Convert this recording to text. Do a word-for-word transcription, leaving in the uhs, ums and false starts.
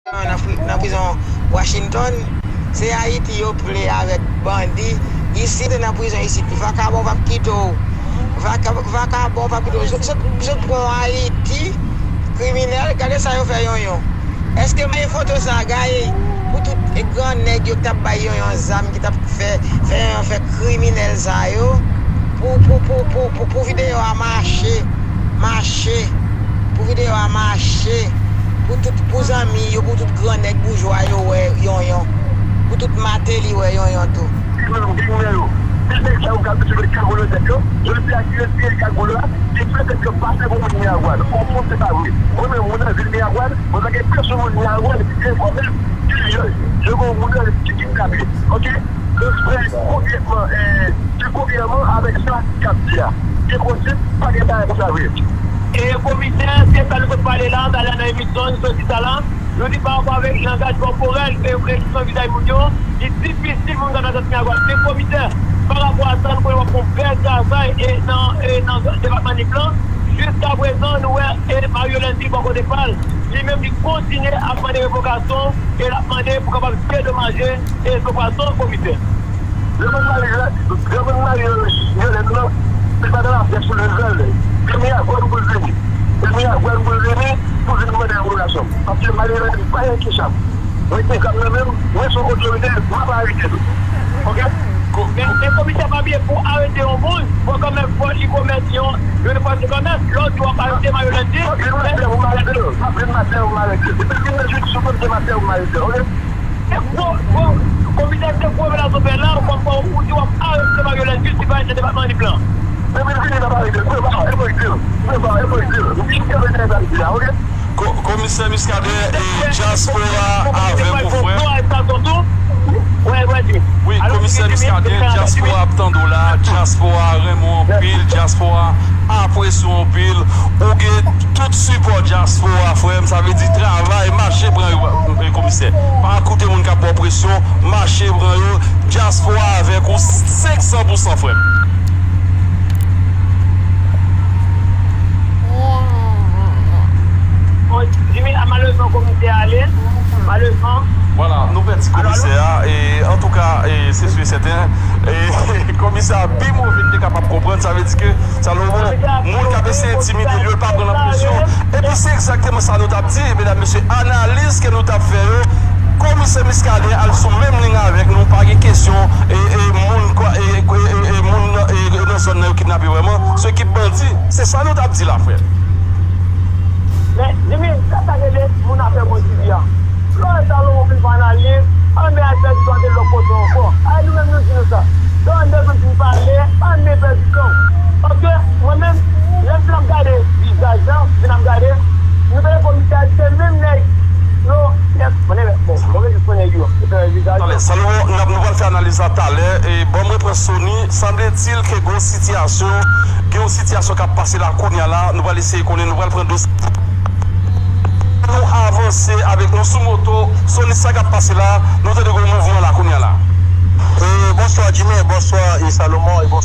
nan pri- nan prizon Washington. Se Ayiti yo ple avèk bandi. Isit, nan prizon isit, vakabon p ap kite w. Vaka- Vakabon p ap kite w. Sot, sot, sot pran w Ayiti, kriminèl, gade sa yo fè Yonyon. Èske m gen foto sa, Gaye? Pou tout gran nèg yo ki t ap bay Yonyon zam, ki t ap fè, fè Yonyon fè kriminèl sa yo, pou, pou, pou, pou, pou, pou videyo a mache, mache, pou videyo a mache, pou tout, pou zanmi yo, pou tout gran nèg boujwa yo wè Yonyon, pou tout Mateli wè Yonyon tou. Li menm gang nan yo. Se nèg sa yo k ap retire kagoul nan tèt yo. Jodi a, ki retire kagoul la, ki fè tèt yo pase pou moun Miragwàn. Au fond, se pa vre. Mwen menm, mwen nan vil Miragwàn, mwen pa gen pèsonn moun Miragwàn ki enfòme m ki yo, yo gen yon moun nan ki kidnape. Oke? Yo fè konkrètman, eh, ki konkrètman avèk sa k ap di a. Ki konsèy, pa gen bagay konsa vre. E komisè, se sa nou sot pale la, talè nan emisyon, nou sot di sa la. Nou di pa rapò avèk langaj kòporèl e ekspresyon vizaj moun yo, li difisil pou nou kapab santi Miragwàn. Men komisè, pa rapò a sa, nou konnen w ap fè yon bèl travay e nan, e nan depatman Nip lan. Jiskaprezan, nou wè e Mario Lundi bò kote pa l. Li menm, li kontinye ap mande revokasyon e l ap mande pou kapab dedomaje e zo pwason komisè. Lè moun mari, lè moun mari Yolèn nan, se pa nan lapyès pou l vin fè l. Se Miragwàn pou l vini. Se Miragwàn pou l vini, pou l vin mande revokasyon. Paske mari Yolèn pa yon kechap. Mwen gen zam nan men m, mwen se yon otorite, m ap arete l. Oke? Men, men komisè pa bliye pou arete yon moun, fò kanmenm fò li komèt yon, yon enfraksyon kanmenm. Lè w di w ap arete Mario Lundi, m ap vin maten pou m arete l. M ap vin maten pou m arete l. Depi l vin nan jiridiksyon, m ap vin maten pou m arete l. Oke? Se gwo, gwo, komisè, se gwo revelasyon fè la, kòm kwa ou di w ap arete Mario Lundi, si pa nan depatman Nip lan. Depi l vini, n ap arete l. Mwen pa, e mwen di l. Mwen pa, e mwen di l. M di l, m di l, oke? Ko- Komisè Muscadin, e dyaspora avè w, frè. Wi, komisè Muscadin, dyaspora ap tande w la, dyaspora renmen w anpil, dyaspora apresye w anpil. Ou gen tout sipò dyaspora, frè m, sa vle di travay, mache pran yo, e, komisè. Pa koute moun k ap ba w presyon, mache pran yo. Dyaspora avèk ou senk san pou san, frè m. Bon, Jimmy, a, malerezman, komisè a ale. Malerezman. Vwala, nou pèdi komisè a. E, antouka, e, se si e sèten, e, komisè a pi move n te kapab konprann. Sa vle di ke Salomon, moun k ap eseye entimide l yo, l pa pran nan presyon. Epi se egzakteman sa nou t ap di, medam, mesye, analiz ke nou t ap fè yo. Komisè Muscadin al sou menm liy avèk nou, pa gen kesyon, e, e, moun kwa, e, e, e, e, moun nan, e, e, nan zòn nan yo kidnape vrèman, se ekip bandi. Se sa nou t ap di la, frè. Men, Jimmy, sa, sa rele moun afè Montibi a. Lè Salomon fin fè analiz, ann men al pèdi tan de lòt kote ankò. Ay, nou menm nou di nou sa. Lè ann bezwen fin pale, ann men pèdi tan. Paske mwen menm, lè m fin ap gade vizaj la, m fin ap gade, nou tande komisè a di se menm nèg yo, nèg, mwen, bon, mwen jis konnen yo, se fè vizaj la. Talè, Salomon, n ap, nou pral fè analiz la talè, e ban mwen pran Sony, sanble di l ke gen yon sitiyasyon, gen yon sitiyasyon k ap pase la kounye a la, nou pral eseye konnen, nou pral pran dosye. Nou avanse avèk nou sou moto. Sony, sa k ap pase la? Nou tande gen yon mouvman la kounye a la. E, bonswa, Jimmy, bonswa, e, Salomon, e, bonswa.